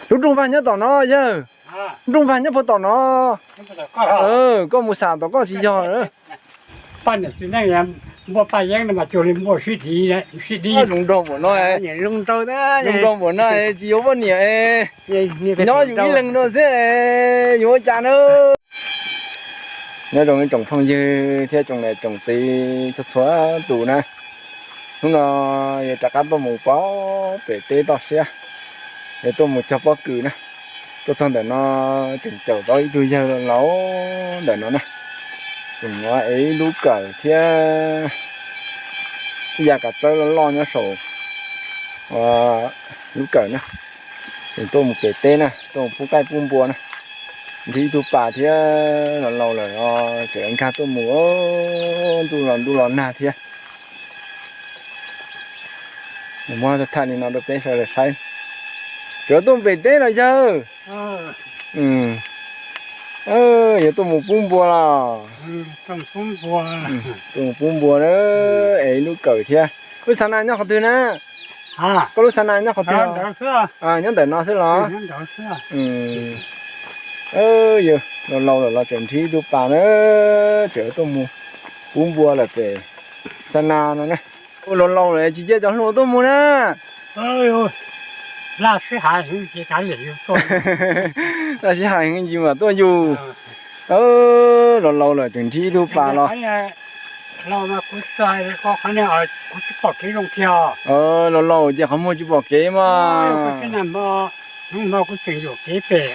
Lub rooj vag nyob tom no yawg. Rooj vag nyob puag tom no. Koj mus xam tom koj tsis yog. Zoo nraug npaum no, zoo nraug npaum no tsis yuav poj niam, nyob yus ib leeg no xwb, yuav ua cas na. Nyob zoo ib tsoom phooj ywg thiab tsoom niam tsoom txiv txhua txhua tus na. Hnub no yog rov qab tuaj mus pog pem teb toj siab, yog tuaj mus cog pob kws na. Tuaj txog ntawm no tseem caum tau ib tug yawg laus ntawm no na, tseem muaj ev ib lub kawm thiab ib yam kav tsawb loj loj nyob saum lub kawm na. Tseem tuaj mus pem teb na, tuaj mus pub qaib pub npua na. Nrhiav ib tug pas thiab, laus laus lawm os, tseem nkag tuaj mus, ntuj los ntuj los nag thiab. Muab tham li no rau peb sawv daws saib. Tseem tuaj mus pem teb los yawg? Yog tuaj mus pub npua los? Tuaj mus pub npua, es ib lub kawm thiab. Lub xab na nyob qhov twg na? Koj lub xab na nyob qhov twg? Nyob ntawm no xwb los? Yog laus laus lawm los tseem nrhiav ib tug pas na, tseem tuaj mus pub npua lawm pem xab na no na. Laus laus lawm tsis cia cov hluas tuaj mus na. Laj sib hais heev tsis mam tuaj yus. Laus laus lawm tseem nrhiav ib tug pas los? Laus laus ces qhov muag tsis pom kev mas. Hnub no kuv tseem yuam kev pem,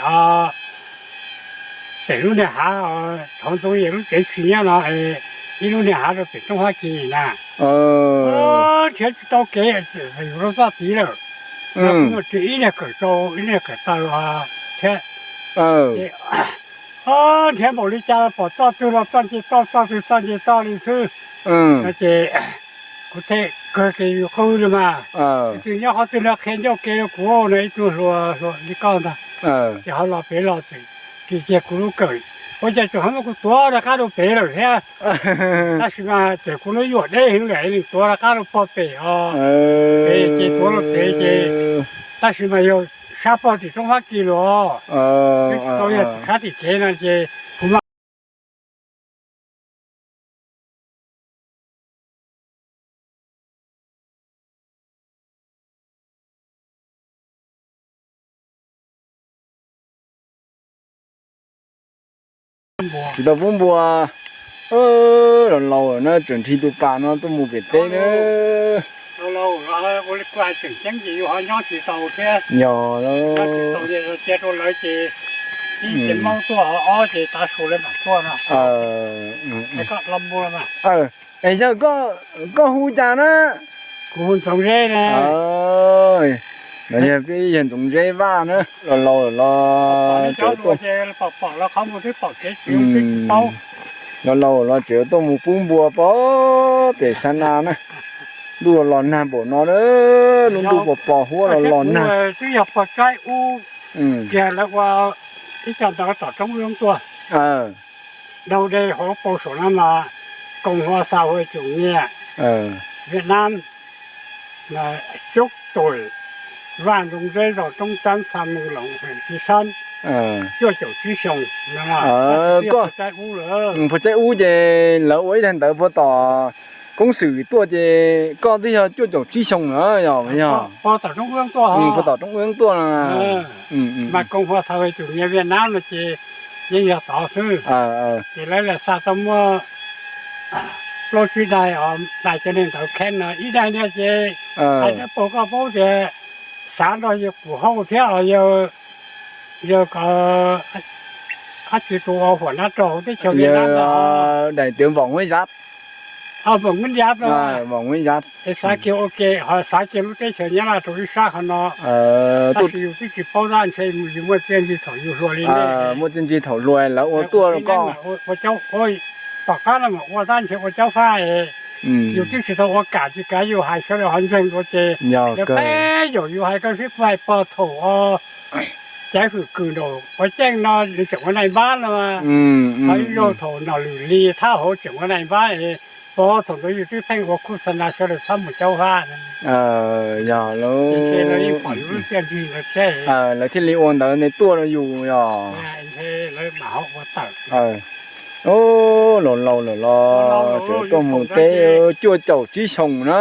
pem lub niag hav, thov ntxoov yog lub tsev tsis nyob no, ib lub niag hav rau pem roob Fab Kis na. Nrhiav tsis tau kev, yus rau txoj tid lawm. Kuv muaj ib niag kawm rau ib niag kawm taw thiab. Nrhiav npaum li cas los pom txoj twg los txoj nce toj, txoj twg txoj nce toj li xwb. No ces kuv thiaj kawg kev yus qw li mas. Tus twg nyob qhov twg no qhia ncauj ke rau kuv no, ib tug hluas hluas li koj ntag. Ces ho los pem los txim, ces kiag kuv lub kawm, ua cas tseem ho muab kuv tuav rov qab rau pem lawm thiab. Tab sis mas txawm kuv lub yuam deb heev lawm, nws tuav rov qab rau pog pem os. Pem ces tuav rau pem ces, tab sis mas yog sab pog tim roob Fab Kis los, tsis tau yog tim sab tim kev no ces kuv mas tsis tau pub npua. Laus laus na tseem nrhiav tus pas no tuaj mus pem teb na. Yog, es yawg koj hu cas na? Kuv hu Ntxoov Zeb na. Yog peb yawg Ntxoov Zeb Vaj na, laus laus los tseem tuaj. Laus laus los tseem tuaj mus pub npua pog pem Xab Na na. Ntuj los nag npaum no na, lub ntuj pos pos huab los los nag. Twb yog pog Tsaib Ub kiag lawv ua ib co ntawd tom roob wb tuaj. Dau de hauv paus saum no mas Koom Hua Xa Hua Cum Nyiaj, Viaj Nam, Cub Tuim, Vaj Ntxoov Zeb, zos Roob Txab, xav Moos Loos, hwm Tsi Sab, cuaj caum tsib xyoo no. Pog Tsaib Ub lawm. Pog Tsaib Ub ces lawv ua ib daim ntawv puag tom Koob Xwm tuaj ces koj twb yog cuaj caum tsib xyoo na yog? Yog. Puag tom Roob Wb tuaj, puag tom Roob Wb tuaj no. Mas Koom Hua Xa Hua Cum Nyiaj, Viaj Nam no ces yeej yog tod xwb. Ces lawv lam xa tau muaj plaub tsib daim os, daim cov niag ntawv kheeb no, ib daim no ces hais rau paug koj paub tias xav nrog yawg Pum Hauj thiab os, yawg, yawg ko, dab tsi tus uas huam nab rau hauv teb chaws Viaj Nam no, daim tias Npaum Nkuab Zab. Npaum Nkuab Zab, Npaum Nkuab Zab. Es xav kiag ua ke, ho xav kiag lub teb chaws Nyab Laj rau ib sab qhov no. Tab sis yus twb tsis paub dab ntshe yus muaj txiaj ntsig thaum yus hluas li ne. Muaj txiaj ntsig thaum hluas lawv ua tuaj rau koj. Ua caub, tom qab no mas ua dab ntshe ua caub fab es yus twb tsis tau ua kam tsis kav, yus hais sawv daws ho ntseeg dua ces yog peb yaum yus hais koj sib pug hais pog thaum caiv hwm kws nraum ua ceej no nws tseem ua nai npab no, ho ib zaug thaum Nom Lwm Lis thab hauv tseem ua nai npab es Thaum ntawd yus twb pheej ua khub xa na sawv daws txhob mus caub vab. Yog lawv yeej pom yus lub txiaj ntsig ntawd thiab, lawv thiaj li ua ntawd ne tuaj rau yus yog. Ntshe lawv mam ho ua tawm. Laus laus lawm los tseem tuaj mus teb cuaj caum tsib xyoos na.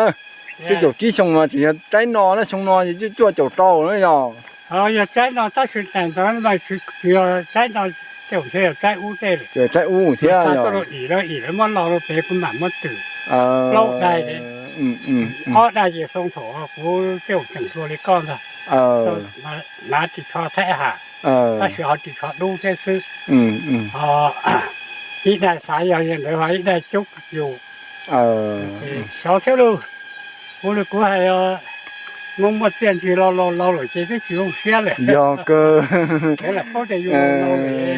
Cuaj caum tsib xyoos mas tseem yog tsaib no na, xyoo no cuaj caum rau na yog. Yog tsaib no tab sis daim ntawd mas tsis yog tsaib no, tej zaum ntshe yog tsaib ub tej. Tsaib ub thiab yog. Ib lawv muab lo rau pem kuv mam muab twm plaub daig, ob daig ces xoo thaum kuv tej zaum tseem hluas li koj ntag. Hnav ris tsho thaib ham, tab sis ho ris tsho dub thiab xwb. Ib daig xav yog yog ntawd ho ib daig cub yus. Xyov thiab lauj, kuv li kuv hais muaj muaj txiaj ntsig lo lo laus lawm ces twb tsis zoo siab lawm. Yog kawg. Tsis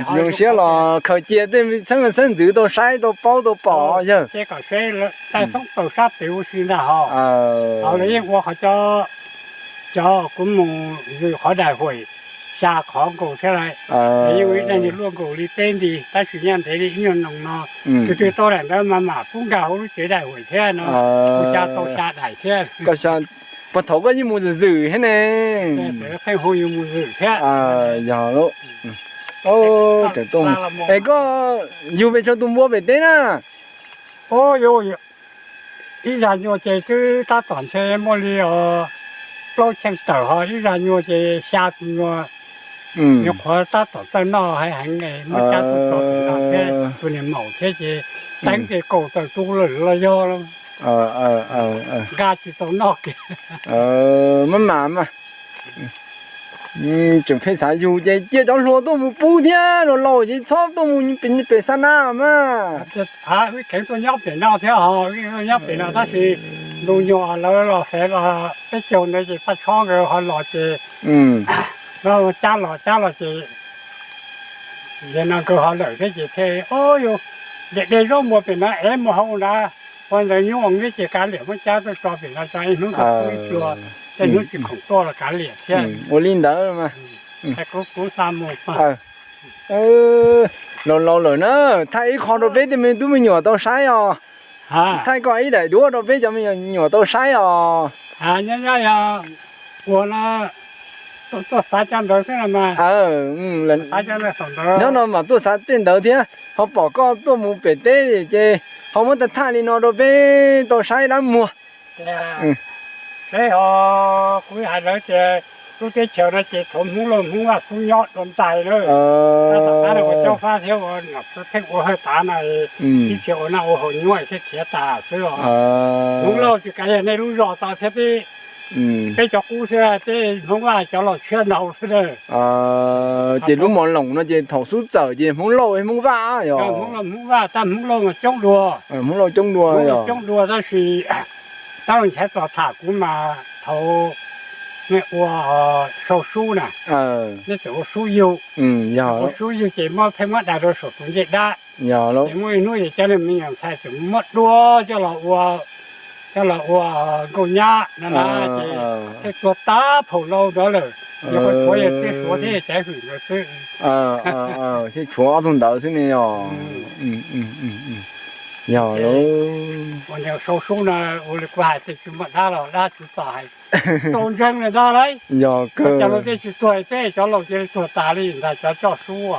zoo siab los khaws cia tej xeeb xeeb ntxwv tau saib tau paub tau pom yawg. Ces kom seb tais thoob plaws sab pem ua si ntag ho. Ho lawv yeej ua qhov cov, cov kuv mus zws qhov daim huam xya qhov nkaus thiab lawm. Lawv yeej ua ib daim nws luaj nkaus li peb nti tab sis nyaj ntev li ib nyuag noo no. Tus twg tau daim ntawd mas mam pub nkag hauv lub tsev daim huam thiab no, ua xya tau xya daim thiab. Puag thaum koj yeej mus zws zws thiab ne. Pheej hu yus mus zws thiab. Yog lawm. Es koj yug pes tsawg tus npua pem teb na? Ib zag nyuag ces twb tab tom ntshe muaj li plaub cheej tawm ho ib zag nyuag ces xya tus nyuag. Nyuam qhuav tab tom txawj noj heev heev es muab cab tuaj tso pem no thiab tus niam maum thiab ces teeb ces kaum tawm tus lawm los yog nqa tsis tau noj kiag. Maj mam mas tseem pheej xav yug ces cia cov hluas tuaj mus pub thiab, laus laus ces txhob tuaj mus pem xa na mas. Wb kheev tuaj nyob pem no thiab ho, wb nyob pem no tab sis ntu nyuag lawv los fev los peb caug ntawd ces Paj Tshob nkawd ho los ces cab los cab los ces no nkawd ho lawm thiab ces thiaj, o yus, de de zaub npua pem no es mus hau nrad, ua ntawd nyuaj thiab ces kav liam muab cab tuaj tso pem no tso ib hnub tau ib pluag, tej hnub tsis khoom tuaj los kav liam thiab. Ua li ntawd mas. Kuv xa mus. Laus laus lawm na, thaij ib qho rau peb tej me tub me nyuam tau saib os. Thaij koj ib daim duab rau peb cov me nyuam tau saib os. Nyob nyob yog ua no tuaj xav cov ntawd xwb no mas. Nyob no mas tuaj xav tej ntawd thiab, ho pom koj tuaj mus pem teb ces ho muab thaij thaij li no rau peb tau saib dab muag. Seb ho, kuv hais lawv tias lub teb chaws no ces thaum Hmoob Lauj Hmoob Vaj xub nyob dua ntais na. Tom qab no ua Cob Fab thiab ua nom tswv pheej ua hawj tav no, ib txhia ua noj ua haus nyuaj thiab khiav tas xwb os. Hmoob Lauj tsis kav yog nej lub zos tod thiab peb, peb cov qub xwb, peb Hmoob Vaj cov laus tshiab ntau xwb na. Ces lub Mos Loos no ces thaum xub txawm ces Hmoob Lauj Hmoob Vaj yog. Hmoob Lauj Hmoob Vaj tab Hmoob Lauj mas coob dua. Hmoob Lauj coob dua yog. Coob dua tab sis tab los nchaiv txog tham kuv mas thaum nej ua sau sub na, nej txawm ua sub yug, ua sub yug ces muab pheej muab dai rau saum tus ncej dab. Ces muaj ib hnub ces cov niag me nyuam ntxhais txawm muab dua coj los ua, coj los ua nkauj nyab no na, ces thiaj tuag tag phaum lau ntawd lawm. Yog qhov tshuav yog tiaj suav thiab caiv hwm ntawd xwb. Thiaj tshuav ob tug ntawd xwb ne yog. Yog lauj. Ua niag sau sub no, ua li kuv hais tej tsis muaj dab los dab tsis txom hais, tau ntseeg lawm ntag lauj. Yog kawg. Cov laus tej tsis tuag, peb cov laus cia li tuag tas li ntag cov coj sub.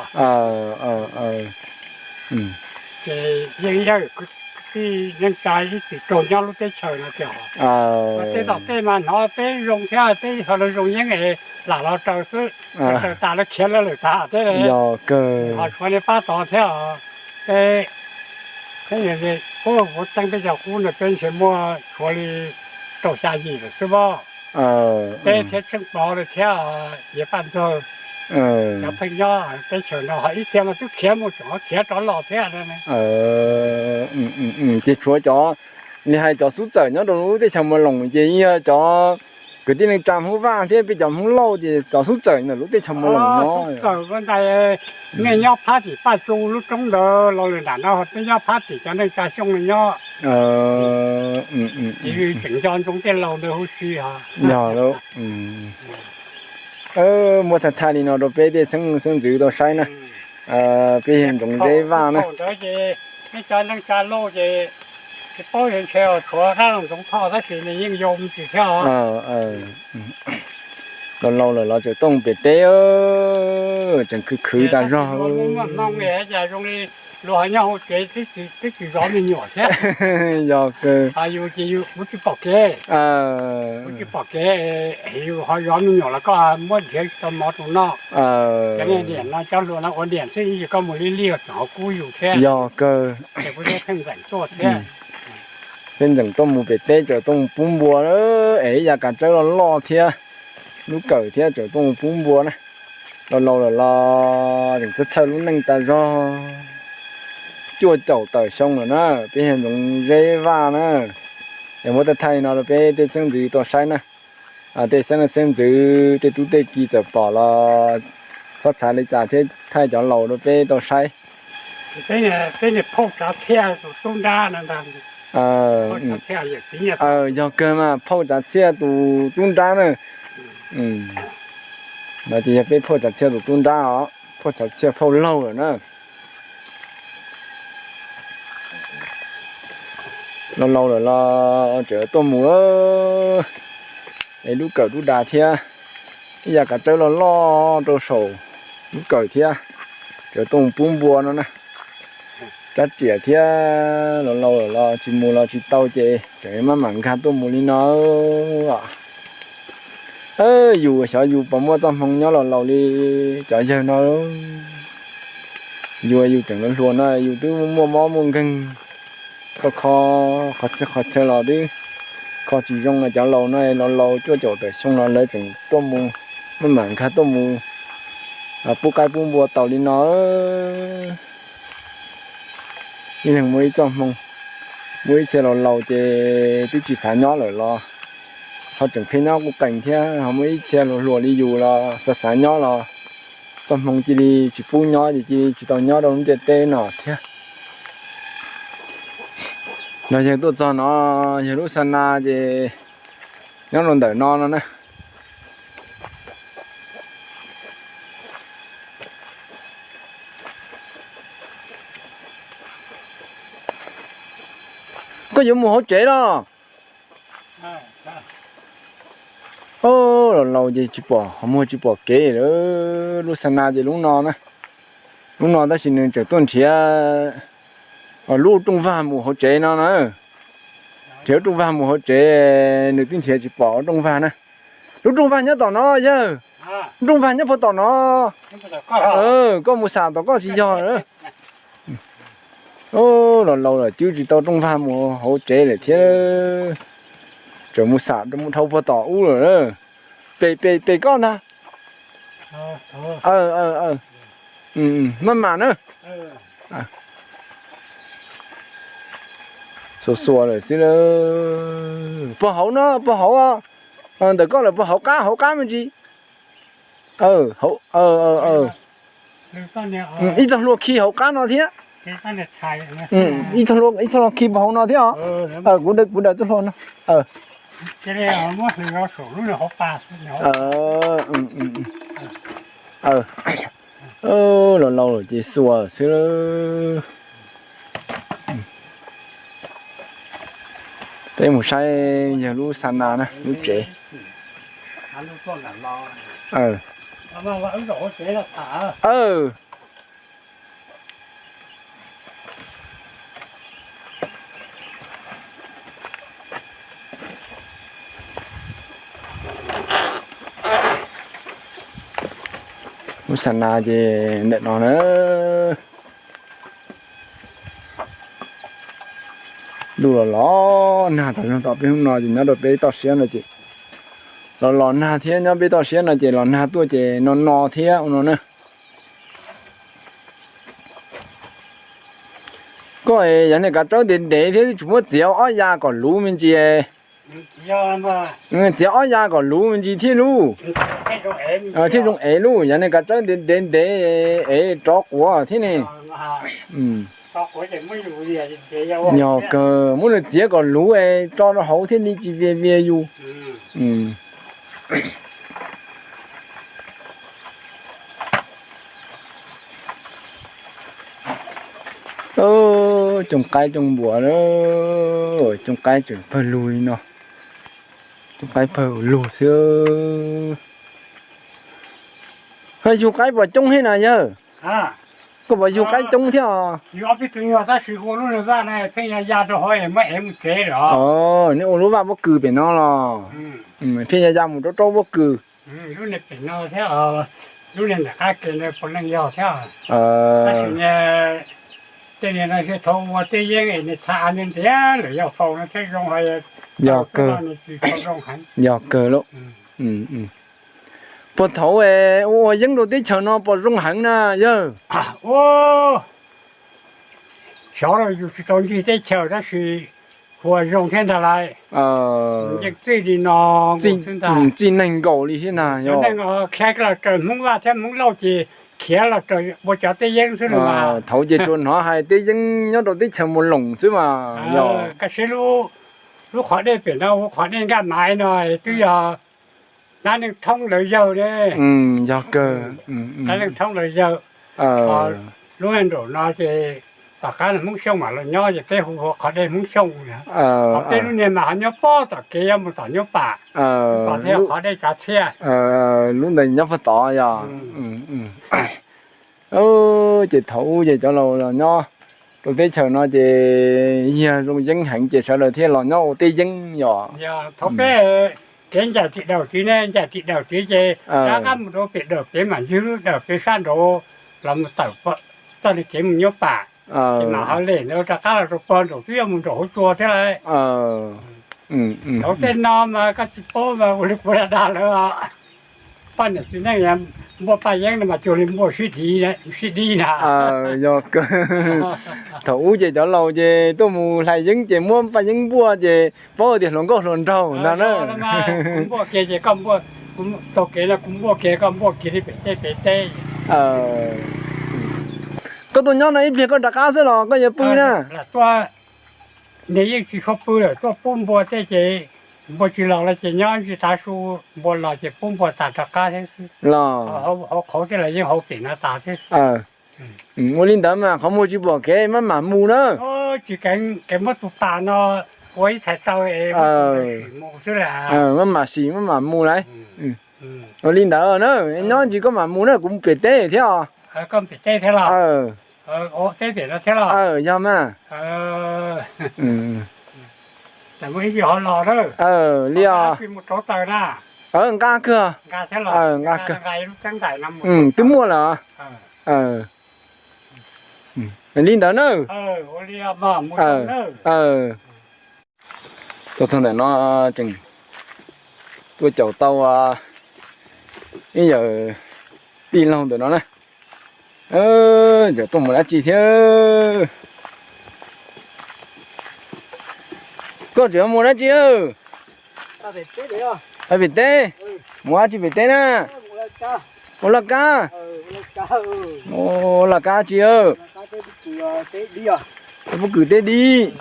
Ces yeej yawg kwv tij neej tsa ib txwm raug nyob lub teb chaws no tiag. Tej tom tej mas hnov peb zoo thiab peb ho zoo yeeb es lam los raws xwb, raws tas lawv khiav lawv lawm tas thiab. Yog kawg. Ho tshuav niag pab tod thiab os. Peb, peb, kuv teeb peb cov qub no peb ntshe muaj tshuav li rau xya yim lawm xwb pob. Peb thiab Tsheej Pov lawm thiab Yias Paj Ntxawg, cov pheej nyob teb chaws no ho ib txhia mas twb khiav mus tseem khiav rov los thiab. Ces tshuav cov, li hais cov xub txawm nyob rau lub teb chaws Mos Loos ces yog cov kwv tij neej tsa Hmoob Vaj thiab peb cov Hmoob Lauj ces cov xub txawm ntawm lub teb chaws Mos Loos no. Xub txawm ko ntais, nej nyob phab tim Paj Tsu lub roob ntawd los lawm nram no, peb nyob phab tim cov neej tsa Xyooj no nyob. Tseem nco ntsoov tej laus ntawd huv si os. Yog lauj. Muab thaij thaij li no rau peb tej xeeb xeeb ntxwv tau saib na. Peb yog ntsoov Zeb Vaj na. Ntawd ces nej cov neej tsa lauj ces Tsis paub ntshe tshuav qab ntxoov thoj tab sis nws yeej yau mus tsis thiab. Laus laus lawm los tseem tuaj mus pem teb, tseem khwv khwv tas zog. Luag ho nyob hauv tsev twb tsis zov me nyuam thiab. Yog kawg. Yus ces yus kuv tsis pom kev, kuv tsis pom kev, yus ho zov me nyuam los koj muab nrhiav tsis tau mov rau noj. Cov niam no cov hluas no ua niam xwb, ib tsam koj mus li liaj tseem ho kub yus thiab. Yog kawg. Ces kuv thiaj pheej ntxeem tuaj thiab. Pheej ntxeem tuaj mus pem teb, tseem tuaj mus pub npua, es ib yav kav tsawb loj loj thiab, lub kawm thiab, tseem tuaj mus pub npua na. Laus laus lawm los tseem txhawj txhawj lub neej tas zog. Cuaj caum tawm xyoo lawm na, peb yog Ntxoov Zeb Vaj na. Es muab thaij thaij no rau peb tej xeeb ntxwv tau saib na. Tej xeeb, xeeb ntxwv tej tub tej ki txawm pom los txhob xav li cas thiab, thaij cov laus rau peb tau saib. Phauj Tsav Txhiaj tus tub nrab no ntag. Yog kawg mas, phauj Tsav Txhiaj tus tub nrab na. No ces yog peb phauj Tsav Txhiaj tus tub nrab os, phauj Tsav Txhiaj phauj laug lawm na. Laus laus lawm los tseem tuaj mus, es lub kawm lub da thiab, ib yav kav tsawb loj loj rau saum lub kawm thiab, tseem tuaj mus pub npua no na. Rab riam thiab, laus laus lawm los tsis mus los tsis tau ces tseem maj mam nkag tuaj mus li no. Yus xyov yus puas muaj txoj hmoo nyob laus laus li cov yawg no. Yus, yus tseem hluas hluas no yus twb muaj mob muaj nkeeg, kho kho qhov txhia qhov chaw los twb kho tsis zoo, cov laus no laus laus cuaj caum tawm xyoo los lawv tseem tuaj mus, maj mam nkag tuaj mus pub qaib pub npua tau li no. Ib leeg muaj ib txoj hmoo, muaj ib txhia laus laus ces twb tsis xav nyob lawm los ho tseem pheej nyob kuj qees thiab, ho muaj ib txhia hluas hluas li yus los xav xav nyob los txoj hmoo cia li tsis pub nyob ces cia li tsis tau nyob rau lub ntiaj teb no thiab. Los yawg tuaj txog no, yawg lub xa na ces nyob rau ntawm no no na. Koj yuav mus hauv tsev los? Laus laus ces tsis pom qhov muag tsis pom kev lawm. Lub xa na ces lub no na, lub no tab sis nws tseem tuaj nrhiav lub rooj vag mus hauv tsev no na. Nrhiav lub rooj vag mus hauv tsev, nws twb nrhiav tsis pom lub rooj vag na. Lub rooj vag nyob tom no yawg. Lub rooj vag nyob puag tom no. Koj mus xam tom koj tsis yog. Laus laus lawm cwb tsis tau rooj vag mus hauv tsev lawm thiab. Tseem mus xam mus dhau puag tom ub lawm. Pem, pem, pem koj ntag. Maj mam na. Xuas xuas lawm xwb. Puag hauv no, puag hauv. Ntawm koj lawm puag hauv qab, hauv qab me ntsis. Ib txoj hlua khi hauv qab no thiab. Ib txoj hlua khi puag hauv no thiab os. Kuv daws txoj hlua no. Laus laus lawm ces xuas xwb. Peb mus saib yawg lub xa na na, lub tsev. Lub xa na ces ntawm no na. Ntuj los los nag tas zog, tom peb hnub no ces nyob rau peb toj siab no ces los los nag thiab, nyob peb toj siab no ces los nag tuaj ces no no thiab ua no na. Koj yav niag kav tsawb ntev ntev thiab tsis muab txiav ob ya kom luv me ntsis. Txiav ob ya kom luv me ntsis thiaj lub, thiaj zoo ev lub. Yav niag kav tsawb ntev ntev ntev es rov quav thiab ne. Yog kawg muab nws txiav kom luv es tso rau hauv thiaj li tsis vias vias yus. Cooj qaib cooj npua, cooj qaib tseem pawg lug li no. Cooj qaib pawg lug xwb. Yug qaib puas coob thiab na yawg? Koj puas yug qaib coob thiab os? Tab sis ua lub vaj na pheej ya ya rau hauv es muab ev mus tsev lawm. Nej ua lub vaj pob kws pem no los? Pheej ya ya mus rau rau pob kws. Lub niag pem no thiab, lub niag ntawm qab ke no puav leej yog thiab. Tab sis tej niag no yog thaum ua teb yeeb es nws txha nws ntiav lawm yog faus no thiab zoo, yog kawg, yog kawg lauj. Puag thaum ua ua yeeb rau teb chaws no puas zoo heev na yawg? Xyov los yus tsis tau ncig teb chaws tab sis ua zoo thiab ntag lauj. Yeej txij li no xwb ntag. Txij neeg nkaus li thiab ntag. Cov neeg khiav los raws Hmoob Vaj thiab Hmoob Lauj ces khiav los raws ua cov teb yeeb xwb los mas. Thaum ces tsuas hnov hais teb yeeb nyob rau teb chaws Mus Loos xwb mas yog. Kaj siab lub qhov dej pem no ua qhov dej Nkaj Maiv no twb yog dab neeg thoob lawv yawg ne. Yog kawg. Dab neeg thoob lawv yawg. Lub nraum no ces tom qab Hmoob Xyooj mam los nyob ces peb hu ua qhov dej Hmoob Xyooj. Ho peb lub niag mas ho nyob pob tom kev yuav mus tom Nyuj Pam, tom thiab qhov dej Tsav Txhiaj. Lub ntawd nyob pob tod yog. Ces thaum ub ces cov laus los nyob rau teb chaws no ces yog zoo yeeb heev ces sawv daws thiaj los nyob ua teb yeeb yog. Thaum peb kev ncaim tim dawm tid ne, ncaim tim dawm tid ces rov qab mus rau pem dawm pem mam ncig lub dawm pem sab nraud los mus tawm txoj niag kev mus Nyuj Pam, ces mam ho lem ntawd rov qab los rau pog nraum twb yuav mus nraum hauv tsua thiab lauj. Thaum tej no mas koj tsis paub mas ua li kuv dag dag lawm. Poj niam txiv neej npuaj paj yeeb no mas cuag li npuaj sib dib na. Yog kawg. Thaum ub ces cov laus ces tuaj mus hlais yeeb ces muab paj yeeb npuaj ces paub tias hluas nkauj hluas nraug ntag na. Npuaj kiag ces koj npuaj, taug kev no kuv npuaj kiag koj npuaj kiag li pem teb pem teb. Koj tuaj nyob no ib pliag koj rov qab xwb los koj yuav pw na? Nws yeej tsis tshua pw lawm, tuaj pub npua tej ces npua tsis los lawm ces nyob ntsis tav su, npua los ces pub npua tas rov qab thiab xwb. Los hauv qhov tej los yeej hauv pem no tas thiab. Ua li ntawd mas qhov muag tsis pom kev maj mam mus na. Tsis keev, kev muab tus pas no ua ib txhais taw es mus xwb las. Maj mam sim maj mam mus lauj. Ua li ntawd na, nyob ntsis koj mam mus na, kuv mus pem teb thiab os. Koj pem teb thiab los? Teb pem no thiab los? Yog mas. Li os. Nqa kawg. Nqa kawg. Twb muaj lawm. Li ntawd na. Tuaj txog ntawm no tseem tuaj caum tau ib yawm tij laug ntawm no na. Yawm tuaj mus dab tsi thiab? Koj tseem mus dab tsi? Pem teb, mus dab tsi pem teb na? Mus laj kab. Mus laj kab tsi? Pob kws teb dib.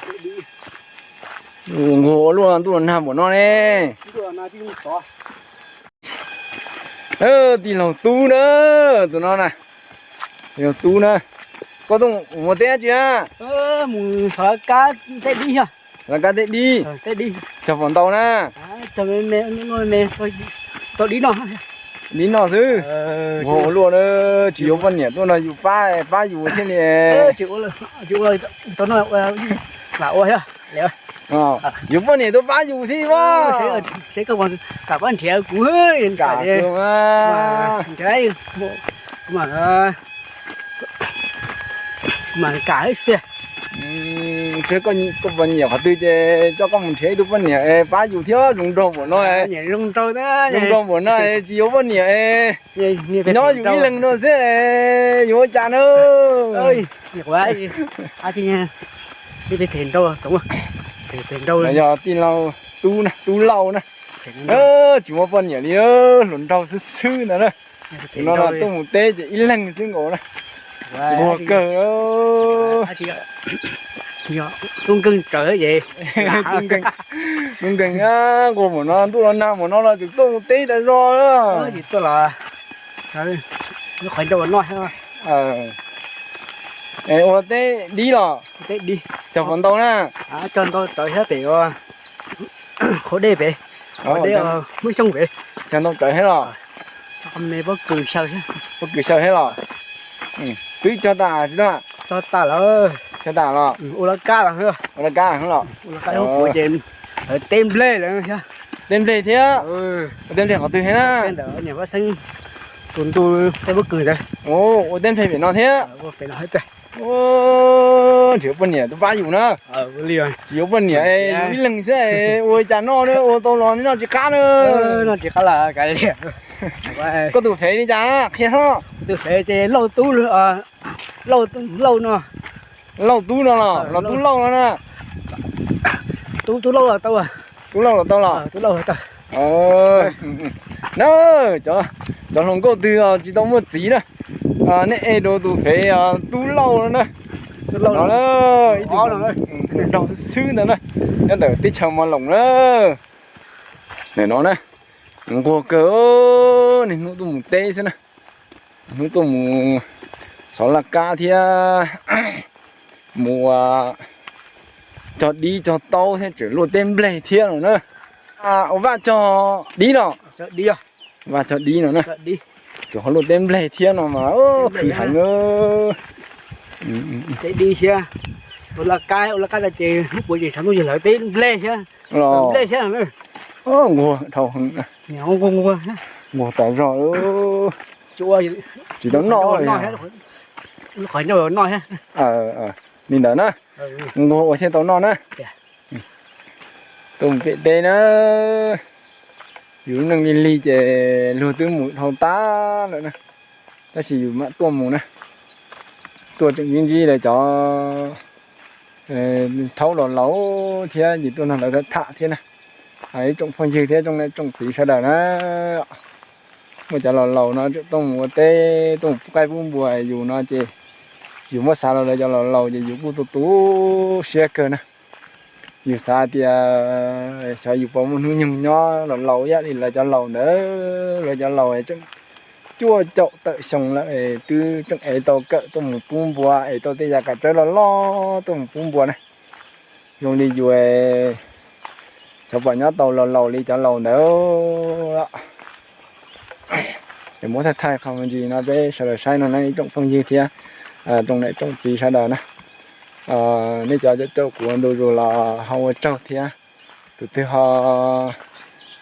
Nquag ua luaj ntuj los nag npaum no ne. Tij laug Tub na, tus no na, tij laug Tub na. Koj tuaj mus teb dab tsi na? Mus xov kab teb dib. Xov kab teb dib. Cog puas ntau na? Tau dib noj xwb. Nquag ua luaj na, tsis yuav poj niam tuaj no yus pab, pab yus thiaj li. Yuav poj niam tuaj pab yus thiab mas. Kam kawg mas. Koj poj niam qhov twg ces coj koj mus nrhiav ib tug poj niam pab yus thiab, zoo nraug npaum no, zoo nraug npaum no tsis yuav poj niam, nyob yus ib leeg no xwb, yuav ua cas na. Yog tij laug Tub na, Tub Lauj na, tsis muaj poj niam li, hluas nraug xwb xwb ntag na. Tus no tuaj mus teb ces ib leeg xwb nkaus na. Nquag kawg. Tub nkeeg, nquag npaum no, ntuj los nag npaum no los tseem tuaj mus teb tas zog. Qhov ncauj no. Ua teb dib los? Teb dib. Cog puas ntau na? Cog ntau tawv thiab pem qhov dej pem, qhov dej Hmoob Xyooj pem. Cog ntau tawv thiab los? Me pob kws xyaw thiab. Pob kws xyaw thiab los? Twb cog tas tsis tau? Cog tas lawm. Cog tas los? Ua laj kab los. Ua laj kab los? Ua laj kab ces teb nplej lawm thiab. Teb nplej thiab? Ua teb nplej qhov twg thiab na? Ntawm niam Vaj Xeeb tus ntu tej pob kws ntawd. Ua teb nplej pem no thiab? Nrhiav poj niam tus pab yus na. Tsis yuav poj niam, yus ib leeg xwb ua cas noj, ua tau los noj tsis qab na. Noj tsis qab los kav liam. Koj tus fev li cas qhia hlob. Tus fev ces Lauj Tub, Lauj no. Lauj Tub no los los Tub Lauj no na? Tub, Tub Lauj los tau. Tub Lauj los tau los? Na, cov hluas nkauj twg tsis tau muaj txiv na, nej ev rau tus fev Tub Lauj no na. Ib tug nraug xwb ntawd na, nyob ntawm teb chaws Mos Loos na. Nim no na, nquag kawg, niaj hnub tuaj mus teb xwb na. Niaj hnub tuaj mus xov laj kab thiab mus cog dib cog taub thiab tseem luaj teb nplej thiab no na. Ua Vaj cog dib no? Vaj cog dib no na. Tseem ho luaj teb nplej thiab no mas khwv heev. Teb dib thiab ua laj kab, ua laj kab tas ces hnub puav ces tshav ntuj ces lawv teb nplej thiab. Nplej thiab. Nquag dhau heev. Nquag tas zog, tsis tau noj li. Qhov ncauj noj thiab. Li ntawd na, nquag ua thiaj tau noj na. Tuaj mus pem teb na, yus lub neej lig lig ces luag twb mus dhau tag lawm na, tab sis yus mam tuaj mus na. Tuaj tseem ntsib ntsib lawv cov thaub los laus thiab ces tuaj nrog lawv tham thiab na. Ib tsoom phooj ywg thiab tsoom niam tsoom txiv sawv daws na, muaj cov laus laus no tseem tuaj mus ua teb tuaj mus pub qaib pub npua yus no ces yus muab xav los lawv cov laus laus ces yus kuj tu tu siab kawg na. Yus xav tias xyov yus puas muaj hnub nyoog nyob los laus ib yam li lawv cov laus ntawd. Lawv cov laus tseem cuaj caum tawm xyoo lawm twb tseem ev tau kawm tuaj mus pub npua, ev tau tej yam kav tsawb loj loj tuaj mus pub npua na. Zoo li yus xyov puas nyob tau laus laus li cov laus ntawd. Es muab thaij thaij qhov me ntsis no peb sawv daws saib no na ib tsoom phooj ywg thiab tsoom niam tsoom txiv sawv daws na. Nej cov caum kuv ua ntu zus los ho ua tsaug thiab. Tus twg ho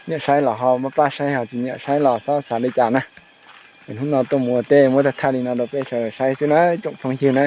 nyiam saib los ho muab pab saib, ho tsis nyiam saib los xob xav li cas na. Es hnub no tuaj mus ua teb muab thaij thaij li no rau peb sawv daws saib xwb na tsoom phooj ywg na.